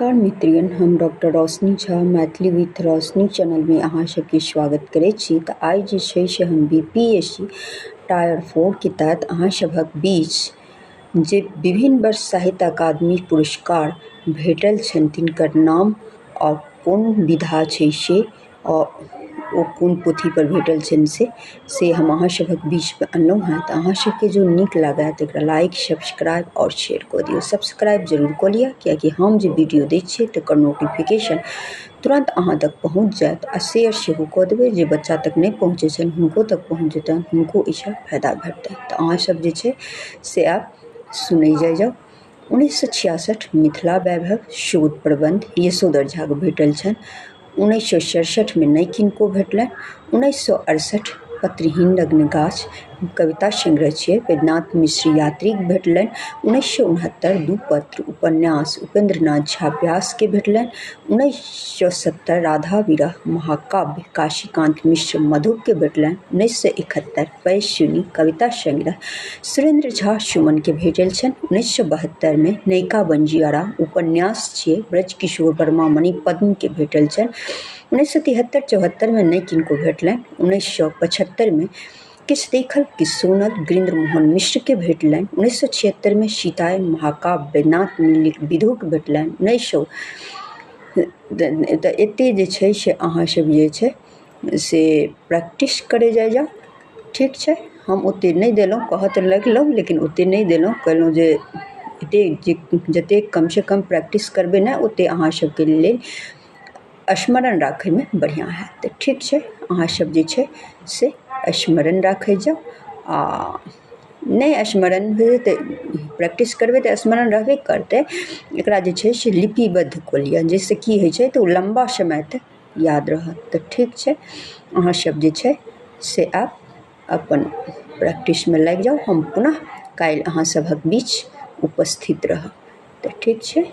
नमस्कार मित्रगण, हम डॉक्टर रोशनी झा मैथिली विथ रोशनी चैनलमे अहाँ सबके स्वागत करै छी। तऽ आइ जे छै से हम BPSC टायर 4 के तहत अहाँ सभक बीच जे विभिन्न वर्ष साहित्य अकादमी पुरस्कार भेटल छनि, तिनकर नाम आओर कोन विधा छै से आओर ओ कोन पोथीपर भेटल छनि, से हम अहाँ सभक बीचमे अनलहुँ हेँ। तऽ अहाँ सबके जो नीक लागए तऽ एकरा लाइक, सब्सक्राइब आओर शेयर कऽ दियौ। सब्सक्राइब जरूर कऽ लिअ, किएकि हम जे वीडियो दै छियै तकर नोटिफिकेशन तुरन्त अहाँ तक पहुँच जायत। आ शेयर सेहो कऽ देबै, जे बच्चा तक नहि पहुँचै छनि हुनको तक पहुँच जेतनि, हुनको एहिसँ फायदा भेटतनि। तऽ अहाँ सब जे छै से आब सुनै जाइ जाउ। 1966 मिथिला वैभव, शोध प्रबन्ध, यशोधर झाके भेटल छनि। 1967मे नहि किनको भेटलनि। 1968 पत्रहीन नग्न गाछ, कविता संग्रह छियै, वैद्यनाथ मिश्र यात्रीक भेटलनि। 1969 दू पत्र, उपन्यास, उपेंद्र नाथ झा व्यासके भेटलनि। 1970 राधा विरह, महाकाव्य, काशीकांत मिश्र मधुपके भेटलनि। 1971 पयस्विनी, कविता संग्रह, सुरेंद्र झा सुमनके भेटल छनि। 1972मे नैका बंजियारा, उपन्यास छियै, ब्रजकिशोर वर्मा मणिपद्मके भेटल छनि। 1973 74मे नहि किनको भेटलनि। 1975मे किछु देखल किछु सुनल, गिरीन्द्र मोहन मिश्रके भेटलनि। 1976मे सीतायन, महाकाव्य, वैद्यनाथ विधुके भेटलनि। उन्नैस सए तऽ एतेक जे छै से अहाँ सब जे छै से प्रैक्टिस करै जाइ जाउ। ठीक छै, हम ओतेक नहि देलहुँ, कहऽ तऽ लगलहुँ लेकिन ओतेक नहि देलहुँ। कहलहुँ जे एतेक जे जतेक कमसँ कम प्रैक्टिस करबै ने, ओतेक अहाँ सबके लेल स्मरण राखयमे बढ़िआँ हैत। तऽ ठीक छै, अहाँ सब जे छै से स्मरण राखै जाउ। आ नहि स्मरण होय तऽ प्रैक्टिस करबै तऽ स्मरण रहबे करतै। एकरा जे छै से लिपिबद्ध कऽ लिअ, जाहिसँ की होइ छै तऽ ओ लम्बा समय तक याद रहत। तऽ ठीक छै, अहाँ सब जे छै से आब अपन प्रैक्टिसमे लागि जाउ। हम पुनः काल्हि अहाँ सभक बीच उपस्थित रहब। तऽ ठीक छै।